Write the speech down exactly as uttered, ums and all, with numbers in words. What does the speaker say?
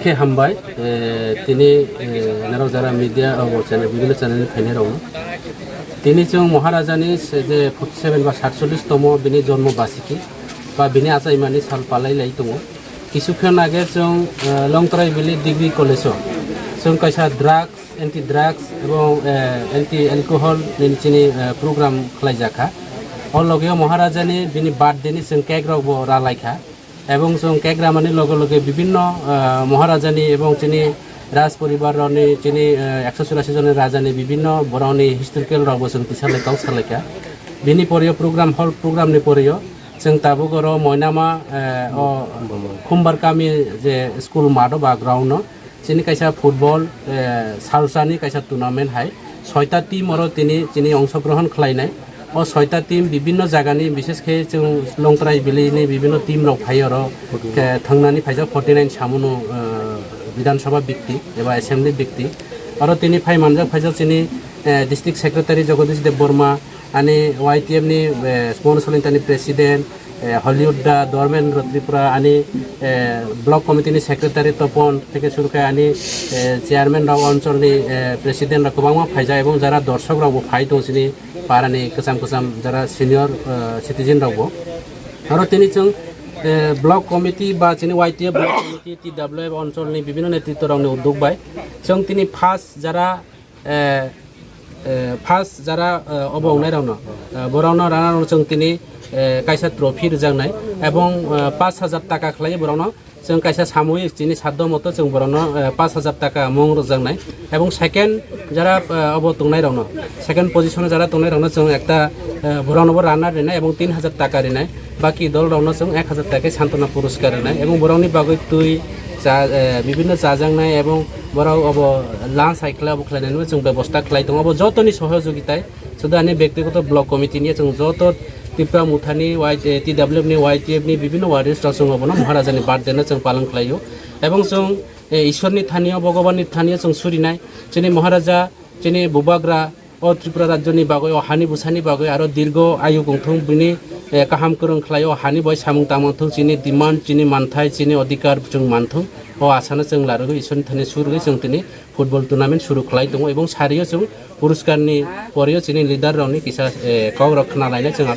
Khe hambai, eh, tini, eh, norok jara media, abo channel, bibhinno channel ni phainai rokno. Tini chwng Maharajani se je forty seven ba satchollish tomo bini jonmo basiki ba bini achaimani sal palai lai tongo. Kisu khe nage chwng, eh, Longtrai Valley Degree College o chwng kaisa drugs, anti drugs ebong, eh, anti alcohol ni chini, eh, program khlai jakha. O loge o Maharajani bini birthday ni chwng cake rok bo ra lai kha. Ebong chwng cake ramani loge loge bibinno, ah, Maharajani ebong chini Raj poribar rokni chini, ah, ekso churasi joni rajani bibinno borokni historical rokbo chwng tisa lai kok sa lai kha. Bini porio program hall program ni porio chwng tabuk oro Moinama, eh, o Khumbar kami je school math o ba ground o chini kaisa football, eh, salsani kaisa tournament hai soita team oro tini chini ongshogrohon khlainai. O soita team bibinno jagani, bishes khe chwng Longtrai Valley ni bibinno team rok phai oro khe thangnani phaijak forty nine samuno, eh, Bidhan Sabha bikti eba assembly bikti. Oro tini phai manjak phaijak chini, eh, district secretary Jagadish Debbarma, ani Y T F ni, eh, Mohan Solintani president, eh, Hollywood da Dharmendra Tripura, ani, eh, block committee ni secretary Topon theke suru khe ani, eh, chairman rok, oncholni, eh, president rok kwbangma phaijak ebong jara dorshok rokbo phai tong chini parani kwcham kwcham jara senior, eh, citizen rokbo. Aro tini chwng, eh, block committee ba chini Y T F block committee T W F oncholni bibinno netritto rokni uddog bai chwng tini first jara eh, eh, first jara, eh, obo wngnai rokno, eh, borokno rana rokno chwng tini, eh, kaisa trophy rwjaknai ebong, eh, pash hajar taka khlai borokno chwng kaisa samoyik chini saddo moto chwng borokno, eh, pash hajar taka mung rwjaknai ebong second jara, eh, obo tongnai rokno, second position o jara tongnai rokno chwng ekta, eh, borokno bo runner rinai ebong tin hajar taka rinai. Baki dol rokno chwng ek hajar taka santona puruskar rwnai ebong borokni bagwi twi cha, eh, bibinno chajaknai ebong borok obo lunch hai khlai obo khlainani chwng bebosta khlai tongo. Obo jotoni sohojogitai sudu ani bektigoto block committee ni chwng joto Tipra Mothani Y T W F ni Y T F ni bibinno warriors rok chwng obono Maharajani birthday no chwng palon khlaio ebong chwng, eh, Ishwar ni thani o Bhogoban ni thani o chwng surinai chini Maharaja chini Bubagra o Tripura rajyoni bagwi, o hani bwsani bagwi aro dirgo ayu wngthung, bini, eh, kaham kwrwng khlai o hani bai samung tangmung thung, chini demand, chini manthai, chini odhikar chwng manthung. O asano chwng larwgwi Ishwarni thani surgwi chwng tini football tournament suru khlai tongo ebong sario chwng puruskarni porio chini leader rokni kisa, eh, kok rok khna lainai chwng.